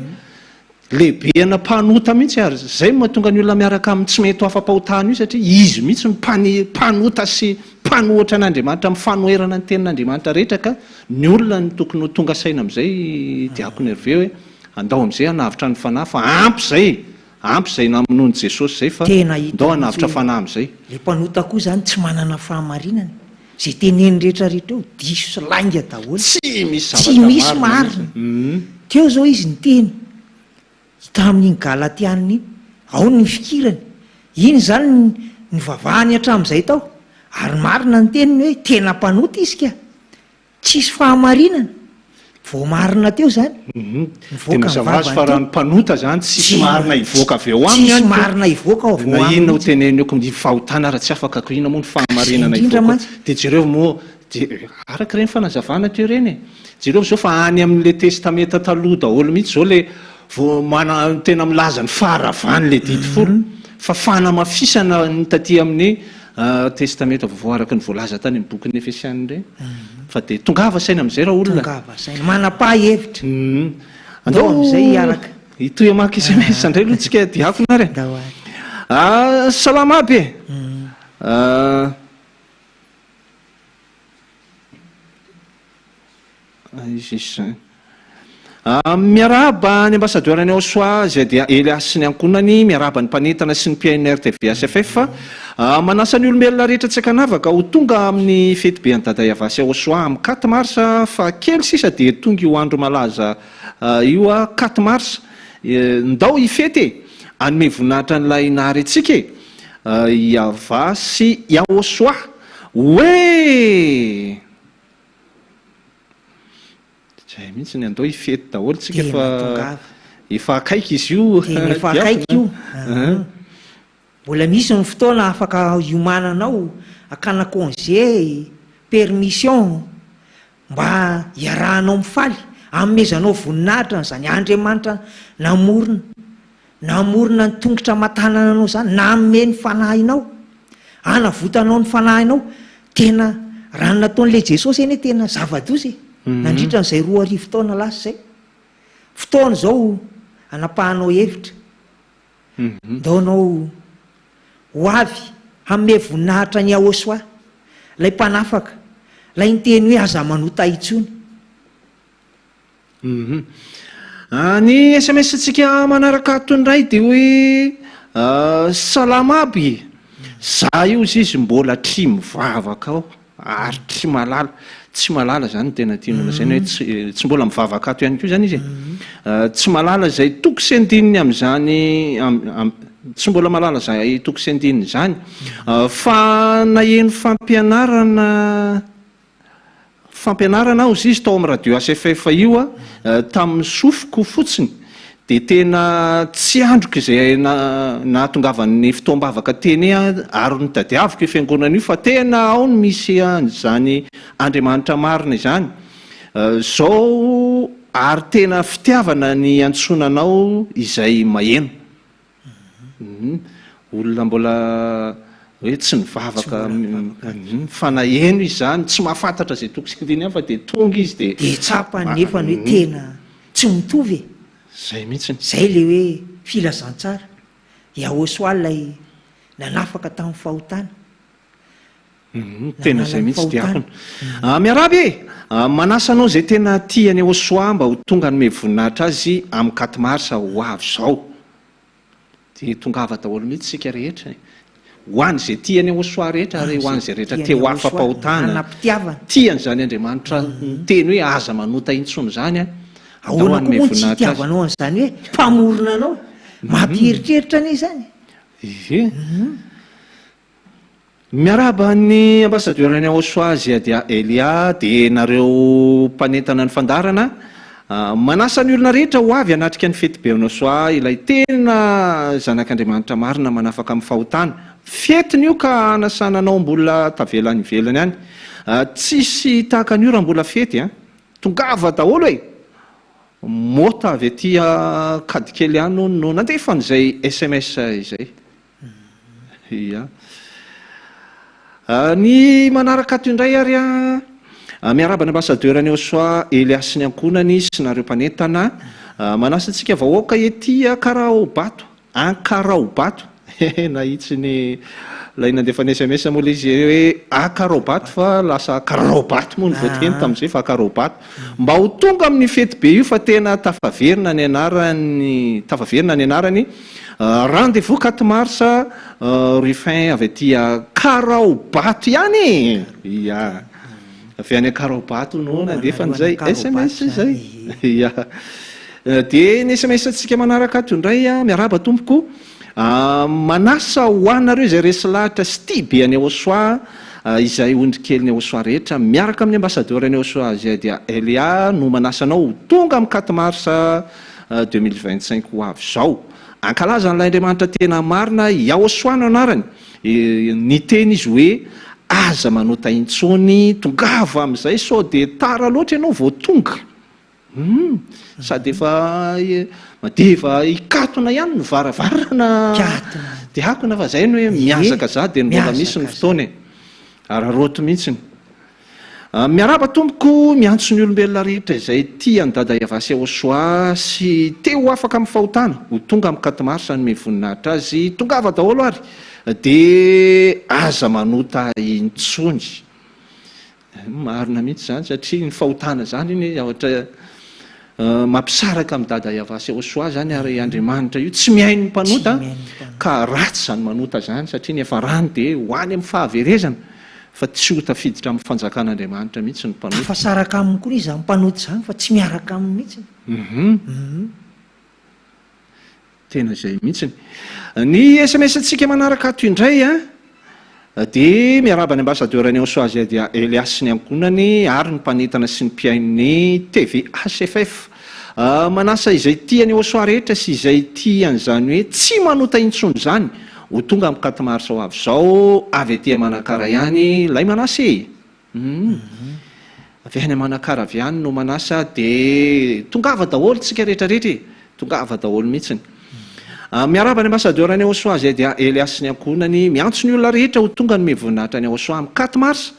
lehibena mpanota mihitsy ary izay no mahatonga ny olona miaraka aminy tsy mety ho afa-pahotana io satria izy mihitsy no mpanota sy mpanohitra an'Andriamanitra amin'ny fanoherana ny tenin'Andriamanitra rehetra ka ny olona no tokony ho tonga saina amin'izay Diakona Hervé hoe andao amin'izay hanavotra ny fanahy fa ampy izay ampy izay namonoan'i Jesosy izay fa
Tena hita
ndao
mihitsy
hanavotra
hoe
fanahy amin'izay.
le mpanota koa izany tsy manana fahamarinana e. Izay teneniny rehetra rehetra eo diso sy lainga daholo.
Tsy misy
Tsy
zavatra
misy
marina
marina.
mihitsy.
Teo izao izy niteny tamin'iny Galatiana iny, ao ny nifikirany. Iny izany ny nivavahany hatramin'izay tao. Ary marina ny teniny hoe tena mpanota izy ka. Tsisy fahamarinana. Voamarina teo izany.
Dia
Nivoaka ny
mazava ho azy
vavany
fa raha
teo.
ny mpanota izany tsisy
Tsy
marina hivoaka avy eo aminy
tsisy
any ko.
marina hivoaka ao avy eo
Na
aminy
inona ho
mihitsy.
teneniny eo ko ny fahotana ary tsy afaka ko inona moa ny
Ka izay
fahamarinana
indrindra
hivoaka eo.
mantsy.
Dia jereo moa dia araka ireny fanazavana teo ireny e. Jereo izao fa any amin'ilay testamenta taloha daholo mihitsy izao ilay vao mana tena milaza ny faharavan'ilay didy folo. Fa fanamafisana ny taty amin'ny Testamenta Vaovao araka ny voalaza tany amin'ny bokin'ny Efesiana ireny. Fa dia tongava saina amin'izay raolona.
Tongava saina. Manapaha hevitra.
Andao
Andao amin'izay hiaraka.
Hitohy hamaky SMS indray aloha tsika diakona ary e.
Andao ary.
Salama aby e. Aiza izy izany? Miarahaba ny Ambassadeur ny Aosoa izay dia Elias sy ny ankohonany, miarahaba ny mpanentana sy ny mpihaino ny RTV HFF. Manasa ny olombelona rehetra tsy ankanavaka ho tonga amin'ny fetibe an'i Dada Yavah sy Aosoa amin'ny quatre mars fa kely sisa dia tonga io andro malaza io quatre mars. Ndao hifety e! Hanome voninahitra an'ilay nahary antsika e! Yavah sy Yahosoa. Oee! Zay mihitsy ny andao hifety daholo tsika
Tena
fa
tongava.
efa akaiky izy io
Tena efa akaiky io.
Diakona.
Mbola misy ny fotoana afaka hiomananao, hakana congé, permission, mba hiarahanao mifaly, hanomezanao voninahitra an'izany Andriamanitra namorona Namorona ny tongotra aman-tanana anao izany, nanome ny fanahinao, hanavotanao ny fanahinao. Tena raha ny nataon'ilay Jesosy anie tena zava-doza e! Nandritra an'izay 2000 taona lasa izay. Fotoana izao hanapahanao hevitra. Ndao anao ho avy hanome voninahitra an'i Yahoshuah, ilay mpanafaka, ilay niteny hoe aza manota intsony.
Hum. Ny sms ntsika manaraka ato indray dia hoe salama aby, za io zizy mbola try mivavaka ao ary try malala, tsy malala zany no tena tiany holazaina hoe tsy tsy mbola mivavaka ato ihany koa zany izy e, tsy malala izay toko sy andininy amin'izany tsy mbola malala izay toko sy andininy izany fa naheno fampianarana Fampianarana aho zizy tao amin'ny radio HFF io a, tamin'ny sofiko fotsiny dia tena tsy andriko izay nahatongavan'ny fotoam-bavaka teny ary notadiaviko io fiangonana io fa tena ao no misy an'izany Andriamanitra marina izany zao ary tena fitiavana ny iantsoana anao izay maheno. Olona mbola hoe tsy nivavaka fa naheno izy izany, tsy mahafantatra izay toko sy andininy any fa dia tonga izy dia.
Dia tsapany nefany hoe tena tsy mitovy e!
Izay mihitsy.
Izay ilay hoe filazantsara. Yahoshuah ilay nanafaka tamin'ny fahotana.
Tena izay mihitsy diakona. Miarahaba e! Manasa anao izay tena tia an'i Yahoshuah mba ho tonga hanome voninahitra azy amin'ny quatre mars ho avy izao. Dia tongava daholo mihitsy isika rehetra e! Ho an'izay tia an'i Yahoshuah rehetra ary ho an'izay rehetra te ho afa-pahotana, tia an'izany Andriamanitra niteny hoe aza manota intsony izany an, andao
Ahoana koa
hanome
moa no tsy
voninahitra azy.
hitiavanao an'izany hoe mpamorona anao? Mampieritreritra anie izany e!
Ie. Miarahaba ny Ambassadeur any Aosoa Ziadia Elia dia nareo mpanentana ny fandaharana. Manasa ny olona rehetra ho avy hanatrika ny fetibe Nosoa ilay tena Zanak'Andriamanitra marina manafaka amin'ny fahotana. Fetiny io ka hanasana anao mbola tavela any ivelany any. Tsisy tahaka an'io raha mbola fety an! Tongava daholo e! Mota avy aty Ankadikely any hono no nandefa an'izay sms izay. Ia. Ny manaraka ato indray ary an, miarahaba ny ambassadeur ny Osoa Elias sy ny ankohonany sy nareo mpanentana. Manasa antsika vahoaka ety Ankaraobato, Ankaraobato, hehe nahitsy ny ilay nandefa ny sms moa ilay izy hoe Ankaraobato fa lasa Ankaraobato moa no voateny tamin'izay fa Ankaraobato. Mba ho tonga amin'io fety be io fa tena tafaverina ny anarany, tafaverina ny anarany. Rendez-vous 4 mars Ruffin avy aty Karaobato ihany e! Ia. Avy any Ankaraobato no nandefa an'izay sms izay. Ia. Dia ny sms antsika manaraka ato indray, miarahaba tompoko. Manasa ho anareo izay resy lahatra sy tia be an'i Aosoa, izay ondry kelin'i Aosoa rehetra, miaraka amin'ny ambassadeur an'i Aosoa izay dia Elia no manasa anao ho tonga amin'ny 4 mars 2025 ho avy izao. Hankalaza an'ilay Andriamanitra tena marina, Yahosoa no anarany. Niteny izy hoe, Aza manota intsony, tongava amin'izay sao dia tara loatra ianao vao tonga. Humm, sady efa madeva hikatona ihany ny varavarana diakona fa izay no hoe mihazakazaha dia mbola misy ny fotoana e. Araraoty mihitsiny. Miarahaba tompoko, miantso ny olombelona rehetra izay tia an'i Dada Yavase Osoa sy te ho afaka amin'ny fahotana ho tonga amin'ny 4 mars hanome voninahitra azy, tongava daholo ary dia aza manota intsony. Marina mihitsy izany satria ny fahotana izany anie zavatra mampisaraka amin'i Dada Yavase Osoa izany ary Andriamanitra io tsy mihaino ny mpanota ka ratsy izany manota izany satria ny hiafarany dia ho any amin'ny fahaverezana. Fa tsy ho tafiditra amin'ny fanjakan'Andriamanitra mihitsy ny mpanota.
Tafasaraka aminy koa izany mpanota izany fa tsy miaraka aminy mihitsy.
Hum. Tena izay mihitsy. Ny sms antsika manaraka ato indray an, dia miarahaba ny ambassadeur ny ao Soaziadia Elias sy ny ankohonany ary ny mpanentana sy ny mpihaino ny TVHFF. Manasa izay tia ny Osoa rehetra sy izay tia an'izany hoe tsy manota intsony izany ho tonga amin'ny 4 mars ho avy izao avy aty Manakara ihany ilay manasa e! Humm. Avy any Manakara avy any no manasa dia tongava daholo tsika rehetra rehetra e! Tongava daholo mihitsiny. Miarahaba ny ambassadeur any Osoa izay dia Elias sy ny ankohonany miantso ny olona rehetra ho tonga hanome voninahitra any Osoa amin'ny 4 mars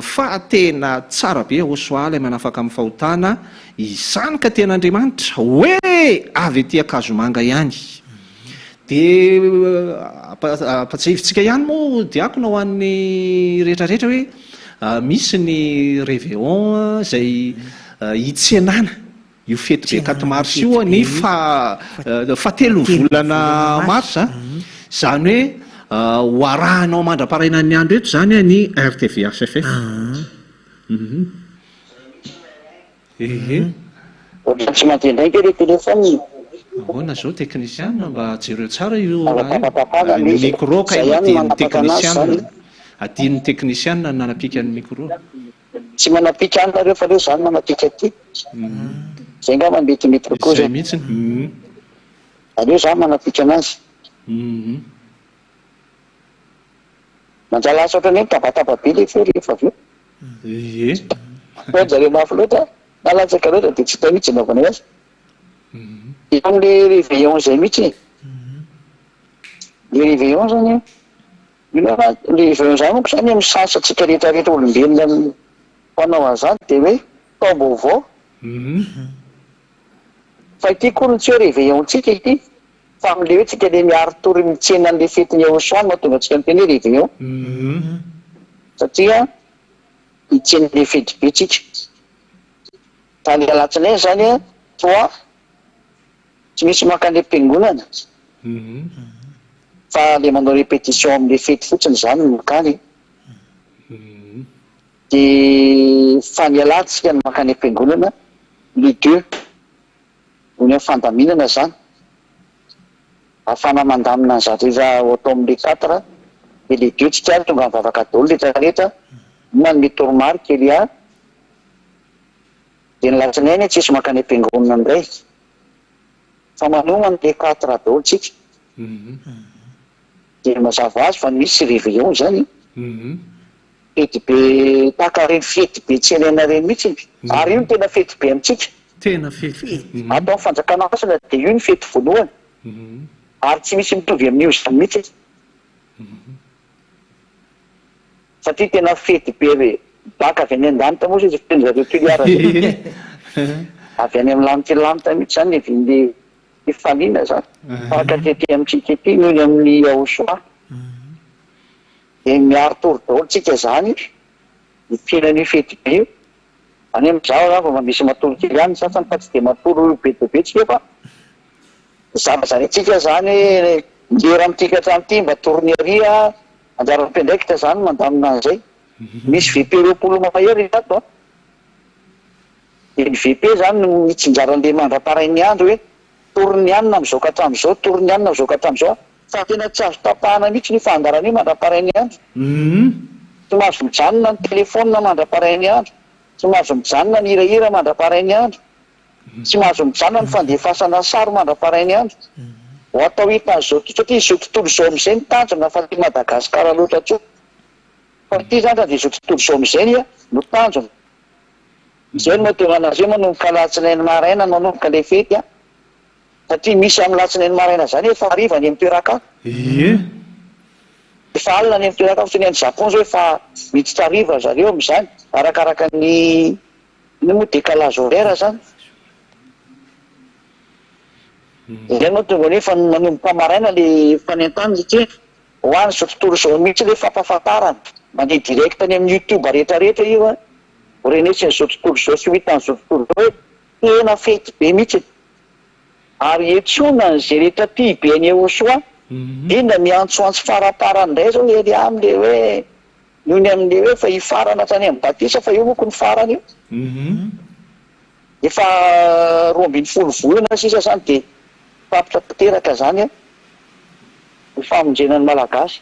fa tena tsara be Osoa ilay manafaka amin'ny fahotana izany ka tena Andriamanitra hoe avy aty Ankazomanga ihany dia ampatsiahivintsika ihany moa diakona ho an'ny rehetra rehetra hoe misy ny réveillon izay hitsenana Io fety be 4 mars io ny fahatelon'ny volana mars, izany hoe ho arahinao mandra-parainan'ny andro eto izany ny RTVHFF. Ehe.
Ohatran'ny tsy mandeha indray ange ilay téléphone.
Ahoana izao teknisiana mba jereo tsara io raha io. Ny micro kay adinon'ny teknisiana. Adinon'ny teknisiana ny nanapika ny micro.
Tsy manapika any nareo fa aleo za no manapika aty. Zay ngamba metimety kokoa
zay. Zay mihitsy.
Aleo za manapika anazy. Manjary lasa ohatran'ny hoe mitabataba be le feo rehefa avy eo.
Ie.
Ataon-jareo mafy loatra na latsaka loatra dia tsy hita mihitsy ny anaovana azy. Dia amin'le réveillon zay mihitsy e. Le réveillon zany Mino aho fa le izany manko zany amin'ny sens antsika rehetra rehetra olombelona mpanao an'izany dia hoe taom-baovao fa ity akory tsy hoe réveillon-tsika ity fa amin'le hoe tsika le miari-tory mitsena an'le fetin'i Yahoshua no mahatonga antsika miteny hoe réveillon satria hitsena le fety be tsika fa ny alatsinainy zany an trois Tsy misy mankany am-piangonana fa le manao répétition amle fety fotsiny zany no mankany de fa ny alahady tsika no mankany am-piangonana le deux noho ny fandaminana zany ahafahana mandamina ny zavatra ho atao amle quatre de le deux tsika ary tonga mivavaka daholo rehetra rehetra manome toromarika Elia. Dia ny latsinainy tsisy mankany am-piangonana indray. Fa manomana le quatre daholo tsika. Dia mazava ho azy fa misy réveillon izany. Fety be tahaka ireny fety be tsenaina ireny mihitsy. Ary io no tena fety be amintsika.
Tena fety be.
Ato amin'ny fanjakana masina dia io no fety voalohany. Ary tsy misy mitovy amin'io izany mihitsy. Satria tena fety be re. Baka avy any an-danitra moa izy feno zareo Toliara zay. Avy any amin'ny lanitra lanitra mihitsy zany niavian'le fifaliana zany. Tahaka ny aty amintsika ety noho ny amin'ny Yahoshua. Dia miari-tory daholo tsika zany hifiainana io fety be io. Any amin'izaho angamba mba misy matory kely ihany ny sasany fa tsy dia matory be dia be tsika fa zavazavaintsika zany hoe ny lera amin'ity ka hatramin'ity mba torony ary a. Anjaran'ny mpiandraikitra izany mandamina an'izay. Misy VP 20 mahery ato an! Dia ny VP izany no mitsinjara an'ilay mandra-parain'ny andro hoe torin'ny anona amin'izao ka hatramin'izao, torin'ny anona amin'izao ka hatramin'izao. Fa tena tsy azo tapahana mihitsy io fandaharana io mandra-parain'ny andro. Tsy mahazo mijanona ny telefaonina mandra-parain'ny andro. Tsy mahazo mijanona ny hirahira mandra-parain'ny andro. Tsy mahazo mijanona ny fandefasana sary mandra-parainy andro. Ho atao hitan'izao satria izao tontolo izao amin'izay ny tanjona fa tsy Madagasikara loatra intsony. Fa ity izany dia izao tontolo izao amin'izay no tanjona. Izay no mahatonga anazy hoe manomboka alatsinainy maraina manomboka ilay fety an. Satria misy amin'ny alatsinainy maraina izany efa hariva any amin'ny toeran-kafa.
Ie.
Efa alina any amin'ny toeran-kafa, toy ny any Japon izao efa miditra hariva zareo amin'izany, arakaraka ny Ino moa décalage horaire zany? Izay no tonga hoe efa manomboka maraina le fanentanana satria ho an'izao tontolo izao mihitsy le fampahafantarana, mandeha direct any amin'ny youtube rehetra rehetra io an, ho renesin'izao tontolo izao sy ho hitan'izao tontolo izao hoe tena fety be mihitsy ary etsoina an'izay rehetra tia be an'i Yehosoa, indrindra miantsoantso faraparany indray zao ery aminy le hoe Noho ny amin'ny hoe efa hifarana hatrany amin'ny batisa fa io moko ny farany io. Efa 12 volana sisa izany dia tapitra tanteraka izany ny famonjena ny Malagasy.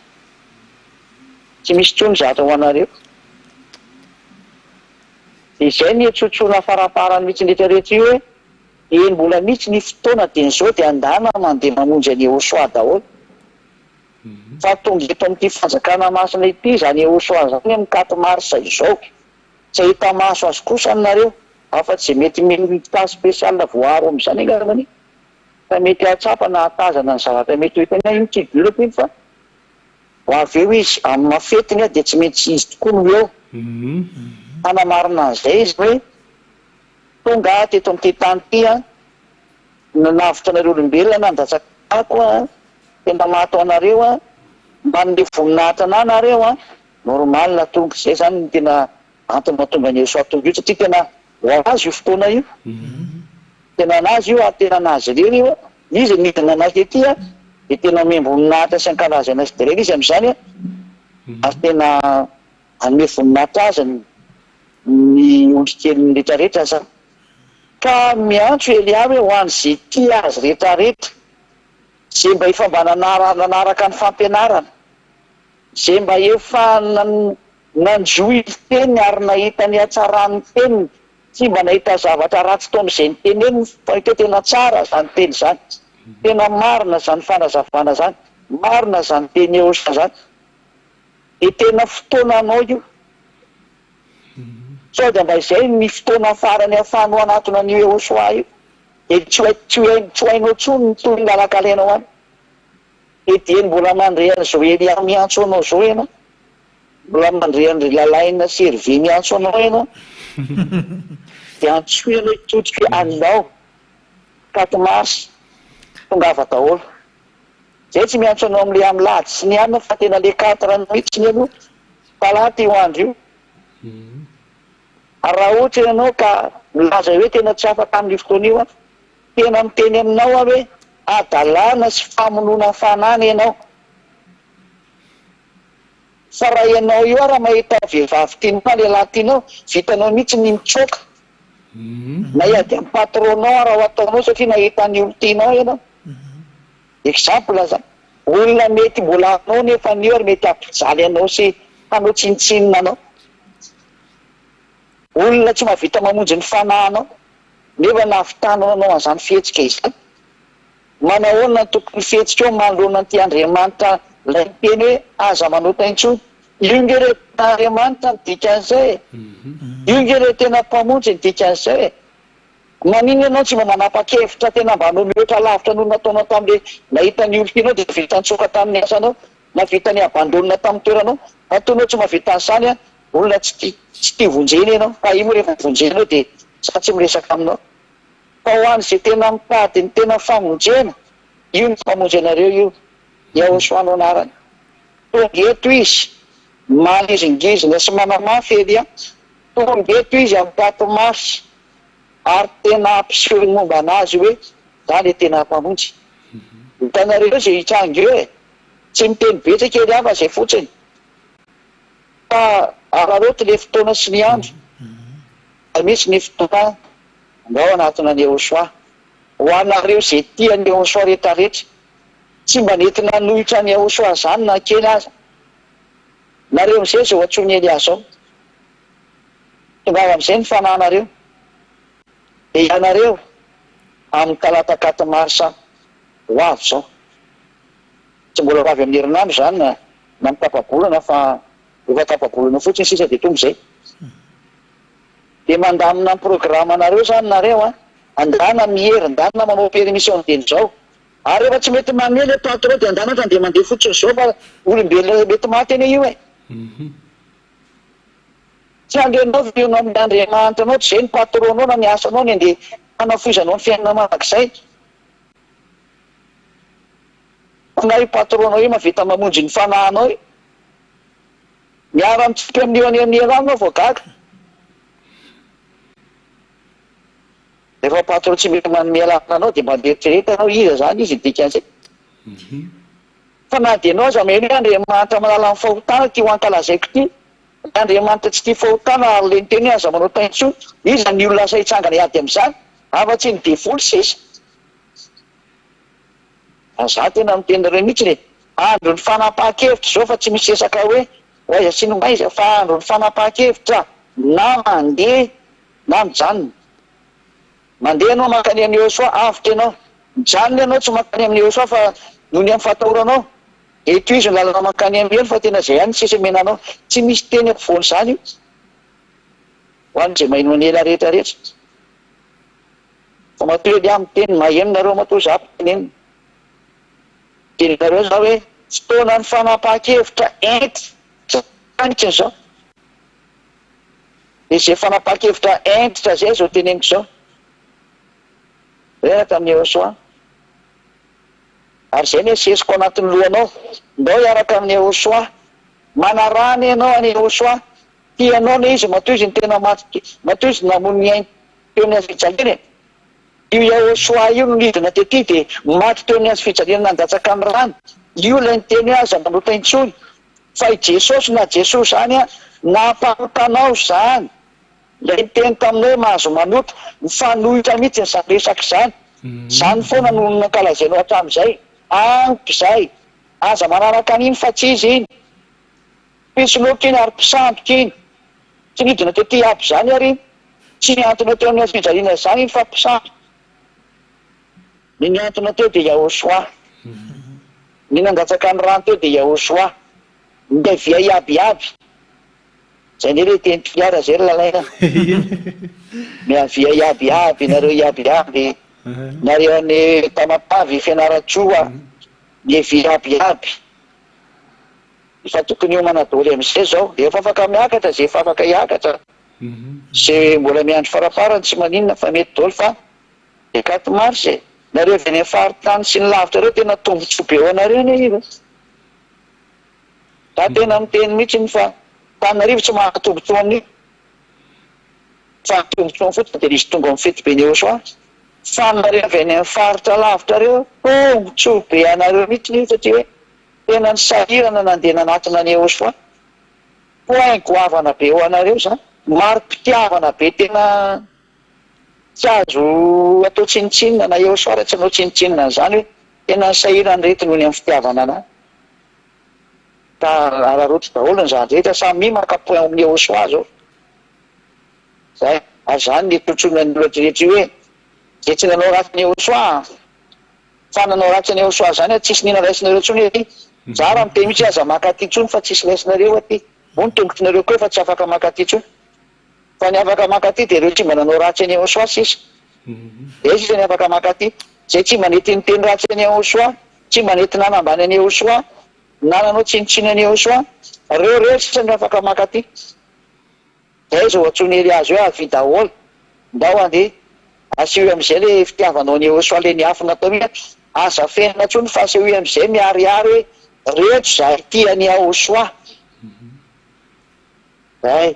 Tsy misy intsony zatra ho anareo. Dia izay ny hetsotsoina faraparany mihitsy rehetra rehetra io hoe eny mbola misy ny fotoana dia ny izao dia andana mandeha mamonjy an'i Yehosoa daholo. Fa tonga eto amin'ity fanjakana masina ity izany Yehosoa izany amin'ny quatre mars izao. Tsy hahita maso azy kosa nareo, afa-tsy izay mety militaire spécial voaaro amin'izany angambany, ka mety hahatsapa na hahatazana ny zavatra mety ho hitany any, iny tsy idirako iny fa ho avy eo izy, amin'ny maha fetiny dia tsy maintsy izy tokoa no eo. Hanamarina an'izay izy hoe tonga aho teto amin'ity tany ity an, nanavotra anareo olombelona nandatsaka ako an, tena maty ho anareo an, manome voninahitra anah nareo an, normal Tompo, zay zany no tena antony mahatonga an'i Yeshua tonga io satria tena ho azy io fotoana io, tena anazy io ary tena anazy irery io an, izy nidina anay tety an, dia tena omem-boninahitra sy ankalazaina sy deraina izy amin'izany an, ary tena hanome voninahitra azy ny ondrikeliny retraretra zany. Ka miantso Elia hoe ho an'izay tia azy retraretra, izay mba efa mba nanaraka ny fampianarana, izay mba efa nanjohy ny teniny ary nahita ny hatsaran'ny teniny, tsy mba nahita zavatra ratsy tao amin'izay noteneniny fa nahita hoe tena tsara izany teny izany, tena marina izany fanazavana izany, marina izany teny Yehosha izany, dia tena fotoananao io. Sao dia mba izay ny fotoana farany ahafahanao hanatona an'io Yehosua io, dia tsy ho tsy ho tsy ho hainao intsony ny tohin'ny lalan-kalehanao any. Dia dieny mbola mandre an'izao Elia miantso anao izao ianao, mbola mandre an-dry Lalaina sy Hervé miantso anao ianao, dia antsoy ianao hitodika hoe alao, quatre mars, tongava daholo. Zay tsy miantso anao amle am lahady sy ny anona fa tena le quatre mihitsy aloha, talata io andro io. Ary raha ohatra ianao ka milaza hoe tena tsy afaka amin'io fotoana io aho, tena miteny aminao aho hoe hadalana sy famonoana fanahy ianao. Fa raha ianao io ara mahita vehivavy tianao na lehilahy tianao, vitanao mihitsy ny mitsoaka. Na hiady amin'ny patron-nao ara ho ataonao satria nahita ny olon-tianao ianao. Exemple zany. Olona mety mbola hanao nefa anio ary mety hampijaly anao sy hanao tsinontsinona anao. Olona tsy mahavita mamonjy ny fanahinao, nefa nahavitanao nanao an'izany fihetsika izany. Manahoana no tokony fihetsikao manoloana an'ity Andriamanitra ilay miteny hoe aza manota intsony? Io nge ilay tena Andriamanitra ny dikan'izay e! Io nge ilay tena Mpamonjy ny dikan'izay e! Maninona ianao tsy mba manapa-kevitra tena mba hanao mihoatra lavitra noho ny nataonao tamin'ilay nahita ny olon-tianao dia vita nitsoaka tamin'ny asanao na vita ni-abandonne tamin'ny toeranao? Matoa ianao tsy mahavita an'izany an, olona tsy tia tsy tia vonjena ianao fa io moa rehefa vonjena eo dia za tsy miresaka aminao. Fa ho an'izay tena mitady ny tena famonjena, io no mpamonjy anareo io, Yahoshua no anarany. Tonga eto izy, manizingizina sy manamafy Elia, tonga eto izy amin'ny quatre mars ary tena hampiseho ny momba an'azy hoe za le tena mpamonjy. Hitanareo eo izay hitranga eo e! Tsy miteny betsaka Elia fa zay fotsiny. Fa araraoty le fotoana sy ny andro, fa misy ny fotoana Angao hanatona an'i Yehoshuah. Ho anareo izay tia an'i Yehoshuah retraretra. Tsy mba nety nanohitra an'i Yehoshuah izany na kely aza. Nareo amin'izay izao antsoin'i Elia izao. Tongava amin'izay ny fanahinareo. Dia ianareo amin'ny talata quatre mars ho avy izao. Tsy mbola ho avy amin'ny herinandro izany na na ny tapa-bolana fa efa tapa-bolana fotsiny sisa dia tonga izay. Dia mandamina ny programme-nareo izany nareo an! Andana miery, andana manao permission dieny izao. Ary rehefa tsy mety manome ilay patron dia andana fa ndeha mandeha fotsiny izao fa olombelona mety maty anie io e! Tsy andrenao ve io amin'ny Andriamanitra anao, tsy izay ny patron-nao na ny asanao ny andeha hanafoizanao ny fiainana mandrakizay. Fa nga io patron-nao io mahavita mamonjy ny fanahinao io? Miara mitsipy amin'io any amin'ny Iran anao vao gaga. Rehefa patron tsy mety manome alalana anao dia mba mieritrereta ianao iza zany izy ny dikan'izay. Fa na dia ianao aza maheno hoe Andriamanitra mahalala ny fahotana ity ho ankalazaiko ity, ilay Andriamanitra tsy tia fahotana ary ilay niteny hoe aza manota intsony, iza ny olona asa hitsangana hiady amin'izany afa-tsy ny devoly sisa. Fa za tena miteny nareo mihitsiny e! Andron'ny fanapahan-kevitra izao fa tsy misy resaka hoe ho aiza sy ny ho aiza fa andron'ny fanapahan-kevitra na mandeha na mijanona. Mandeha ianao mankany amin'i Yehosua, avotra ianao. Mijanona ianao tsy mankany amin'i Yehosua fa noho ny amin'ny fatahoranao. Dia tohizo ny lalana mankany amin'ny helo fa tena izay ihany ny sisa omena anao. Tsy misy teny ampovoan'izany io. Ho an'izay maheno an'ela rehetra rehetra. Fa matoa Elia miteny, maheno nareo matoa za mpitenenina. Miteny nareo za hoe fotoanan'ny fanapahan-kevitra hentitra mihitsy izao. Dia izay fanapahan-kevitra hentitra izay izao teneniko izao. Reraka amin'i Yehosua. Ary izay ny asesiko anatin'ny lohanao. Ndao hiaraka amin'i Yehosua. Manaraha anie ianao an'i Yehosua. Tianao anie izy matoa izy no tena maty, matoa izy namono ny ainy. Teo amin'ny hazo fijaliana e! Io Yahoshuah io no nidina tety dia maty teo amin'ny hazo fijaliana nandatsaka ny rany. Io ilay niteny hoe aza manota intsony. Fa i Jesosy na Jesoa izany an, nampanota anao izany. Ilay niteny taminao hoe mahazo manota. Mifanohitra mihitsy izany resaka izany. Izany foana no nankalazainao hatramin'izay. Ampy izay. Aza manaraka an'iny fa tsy izy iny. Mpisoloky iny ary mpisandoka iny. Tsy nidina tety aby izany ary iny. Tsy nihantona teo amin'ny hazofijaliana izany iny fa mpisandoka. Ny nihantona teo dia Yahoshuah. Ny nandatsaka ny rano teo dia Yahoshuah. Miavia iaby iaby. Zay ndray le teny Toliara zay ry Lalaina a. Miavia iaby iaby nareo iaby iaby. Nareo any Tamatave, Fianarantsoa. Miavia iaby iaby. Efa tokony hiomana doly amizay zao, efa afaka miakatra ze efa afaka hiakatra, ze mbola miandry faraparany tsy maninona fa mety doly fa le quatre mars e, nareo avy any am faritany sy ny lavitra reo tena tombotsoa be ho anareo anie io e, za tena miteny mitsiny fa Antananarivo tsy manana tombotsoa amin'io fa ny tombotsoany fotsiny de izy tonga am fety be ny Eosoa, fa nareo avy any am faritra lavitra reo tombotsoa be anareo mitsiny io satria hoe Tena nisahirana nandeha nanatona an'i Yehoshuah. Point goavana be ho anareo izany. Mari-pitiavana be tena tsy azo atao tsinontsinona na Yehoshuah ary tsy hanao tsinontsinona an'izany hoe tena nisahirana ireto noho ny amin'ny fitiavana anah. Ka araraoty daholo ny zany rehetra. Samia maka point ao amin'i Yehoshuah zao. Zay, ary zany ny tontolon'ny olona rehetra io hoe, zay tsy nanao ratsy an'i Yehosua an! Fa nanao ratsy an'i Yehosua zany an, tsisy nina raisinareo intsony aty. Za raha miteny mihitsy hoe aza maka aty intsony fa tsisy raisinareo aty. Moa ny tongotrinareo koa efa tsy afaka maka aty intsony. Fa ny afaka maka aty dia ireo tsy mba nanao ratsy an'i Yehosua sisa. Izay sisa ny afaka maka aty. Zay tsy mba nety niteny ratsy an'i Yehosua, tsy mba nety nanambany an'i Yehosua, na nanao tsinontsinona an'i Yehosua, reo reo sisa no afaka maka aty. Zay zao antsoin'i Eliazo hoe avia daholo, ndao andeha. Asehoy amizay le fitiavanao an'i Yehosua le niafina tao iny, aza afenina intsony fa asehoy amizay miharihary hoe reto zahay tia an'i Yahosua. Zay.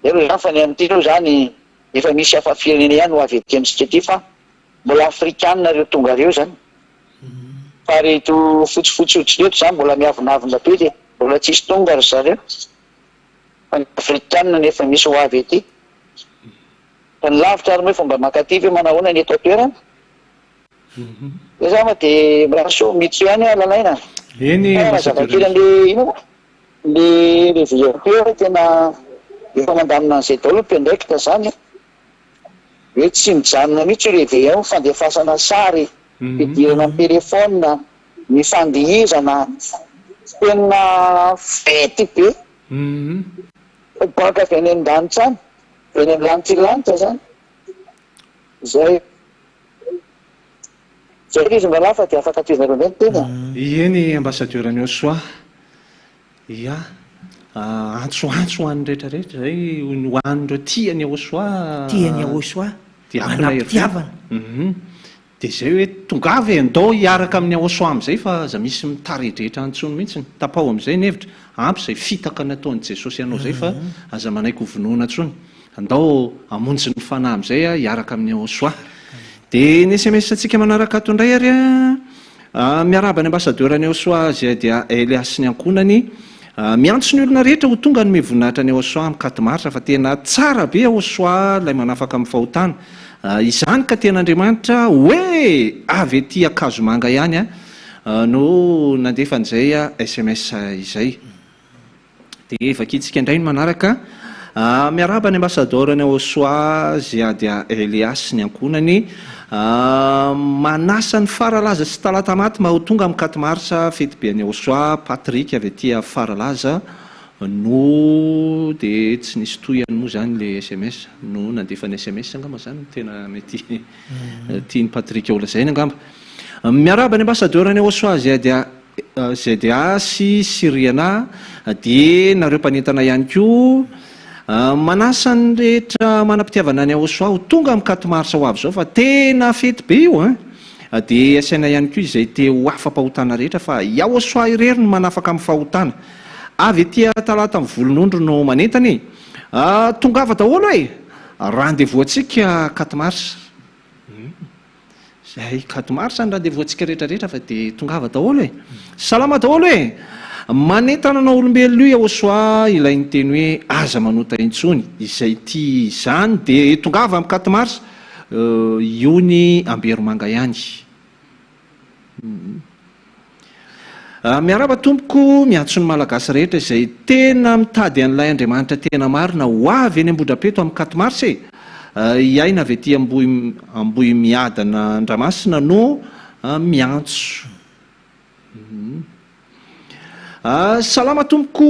Zay aloha zany fa ny amin'ity aloha zany efa misy hafa firenena ihany ho avy aty amintsika aty fa mbola afrikanina reo tonga reo zany. Fa reto fotsifotsy hoditra reto zany mbola miavonavona be dia mbola tsisy tonga ry zareo. Fa ny afrikanina no efa misy ho avy aty. Fa ny lavitra ary moa efa mba mankaty ve manahoana ny eto an-toerana? Zay zany fa dia mirary soa miditra ihany aho Lalaina.
Eny
Fa
ambassadeur
zava-kely an'le inona moa? Le réveillon teo tena efa mandamina an'izay daholo ny mpiandraikitra zany an! Hoe tsy mijanona mihitsy io réveillon io, fandefasana sary, fidirana amin'ny téléphone, ny fandihizana, tena fety be! Banky avy any an-danitra any, avy any amin'ny lanitry lanitra zany, zay. Zay ry izy mirahalahy fa dia afaka tohizanareo indray ny teny a!
Ieny ambassadeur an'i Osoa. Ia. Antso antso ho an'ny rehetra rehetra izay, ho an'ireo tia an'i Osoa.
Tia an'i Osoa.
Diakona Hervé.
Manam-pitiavana.
Hum. Dia izay hoe tongava e, ndao hiaraka amin'i Osoa amin'izay fa aza misy mitaredretra any intsony mihitsy. Tapaho amin'izay ny hevitra. Ampy izay fitaka nataon'i Jesosy anao izay fa aza manaiky ho vonoina intsony. Andao hamonjy ny fanahy amin'izay aho hiaraka amin'i Yahoshuah. Dia ny sms antsika manaraka ato indray ary an, miarahaba ny ambassadeur an'i Yahoshuah ZA Elias sy ny ankohonany. Miantso ny olona rehetra ho tonga hanome voninahitra an'i Yahoshuah amin'ny quatre mars fa tena tsara be Yahoshuah ilay manafaka amin'ny fahotana. Izany ka tena Andriamanitra hoe avy aty Ankazomanga ihany no nandefa an'izay sms izay. Dia vakintsika indray ny manaraka. Miarahaba ny Ambasadaoro any Osoa, Ziadia Elias sy ny ankohonany. Manasa ny Faralaza sy Talatamaty mba ho tonga amin'ny quatre mars, fetibe any Osoa. Patrick avy aty Faralaza no dia tsy nisy tohiny moa izany ilay sms, no nandefa ny sms angamba izany no tena mety tian'i Patrick holazaina angamba. Miarahaba ny Ambasadaoro any Osoa, Ziadia. ZA sy Syriana dia nareo mpanentana ihany koa manasa ny rehetra manam-pitiavana any Aosoa ho tonga amin'ny quatre mars ho avy izao fa tena fety be io an! Dia asaina ihany koa izay te ho afa-pahotana rehetra fa i Aosoa irery no manafaka amin'ny fahotana. Avy aty Talata Mivolonondry no manentana e! Tongava daholo e! Rendez-vous antsika quatre mars. Zay quatre mars ny rendez-vous antsika rehetra rehetra fa dia tongava daholo e! Salama daholo e! Manentana anao olombelona io Yahoshuah ilay niteny hoe aza manota intsony, izay tia izany dia tongava amin'ny quatre mars io ny Amberomanga ihany. Miarahaba tompoko, miantso ny Malagasy rehetra izay tena mitady an'ilay Andriamanitra tena marina ho avy eny Ambohidrapeto amin'ny quatre mars e! I Aina avy aty Ambohimiadana Andramasina no miantso. Salama tompoko,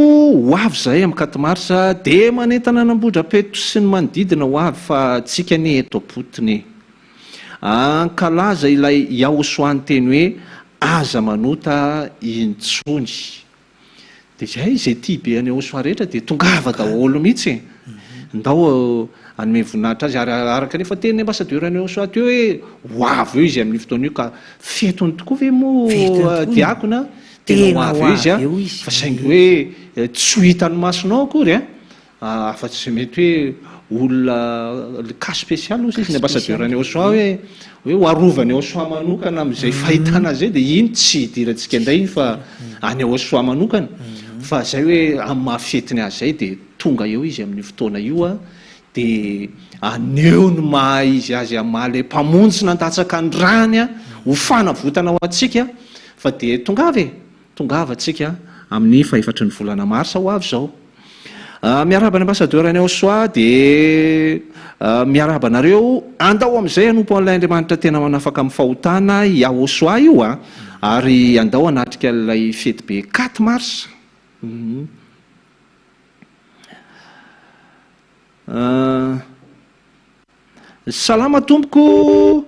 ho avy izahay amin'ny quatre mars dia manentana an'Ambohidrapeto sy ny manodidina ho avy fa tsika anie eto am-potony e! Hankalaza ilay Yahoshuah niteny hoe aza manota intsony. Dia izay, izay tia be an'i Yahoshuah rehetra dia tongava daholo mihitsy e! Ndao hanome voninahitra azy. Ary araka ny efa tenin'ny ambassadeur an'i Yahoshuah teo hoe ho avy eo izy amin'io fotoana io ka fetiny tokoa ve moa diakona? Tena ho avy eo izy an! Fa saingy hoe tsy ho hitan'ny masonao akory an! Afa-tsy izay mety hoe olona le cas spécial hozy izy ny ambassadeur an'i Yahoshuah hoe hoe ho arovan'i Yahoshuah manokana amin'izay fahitana azy izay dia iny tsy hidirantsika indray iny fa an'i Yahoshuah manokana fa izay hoe amin'ny maha fetiny azy izay dia tonga eo izy amin'io fotoana io dia haneho ny maha izy azy amin'ny maha ilay mpamonjy nandatsaka ny rany ho fanavotana ho antsika fa dia tongava e! Tongava tsika amin'ny fahefatry ny volana marsa ho avy izao. Miarahaba ny ambassadeur any Aosoa dia miarahaba anareo. Andao amin'izay hanompo an'ilay Andriamanitra tena manafaka amin'ny fahotana i Aosoa io a! Ary andao hanatrika ilay fety be quatre mars. Salama tompoko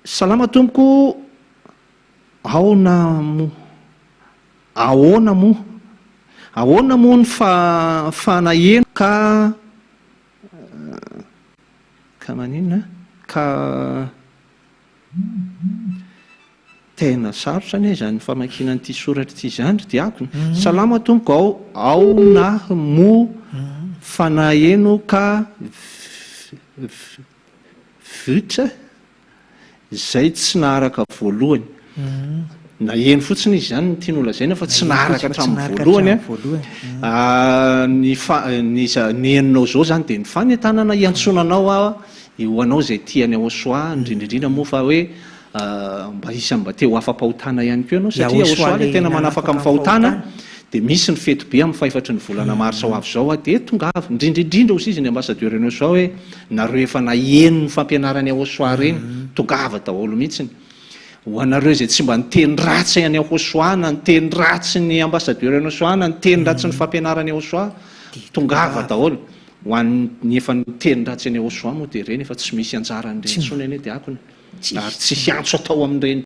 Salama tompoko Aona moa Ahoana moa Ahoana moa ny fa fanaheno ka ka maninona ka Tena sarotra anie izany famakiana an'ity soratra ity izany ry diakona. Salama tompoko ao aona moa fanaheno ka vitra izay tsy naharaka voalohany. Naheno fotsiny izy izany no tiany holazaina fa tsy naharaka hatramin'ny voalohany. Ny fa ny ny henonao izao izany dia ny fanentanana hiantsoana anao aho ho anao izay tia an'i Aosoa indrindra indrindra moa fa hoe mba isan'ny mba te ho afa-pahotana ihany koa ianao satria Yahoshua ilay tena manafaka amin'ny fahotana dia misy ny fety be amin'ny fahefatry ny volana marsa ho avy izao dia tongava indrindra indrindra hozy izy ny ambassadeur an'i Yahoshua hoe nareo efa naheno ny fampianaran'i Yahoshua ireny tongava daholo mihitsiny ho anareo izay tsy mba niteny ratsy an'i Yahoshua na niteny ratsy ny ambassadeur an'i Yahoshua na niteny ratsy ny fampianaran'i Yahoshua tongava daholo ho an'ny efa niteny ratsy an'i Yahoshua moa dia ireny efa tsy misy anjaran'ireny intsony anie diakona. Ary tsy hiantso atao amin'ireny.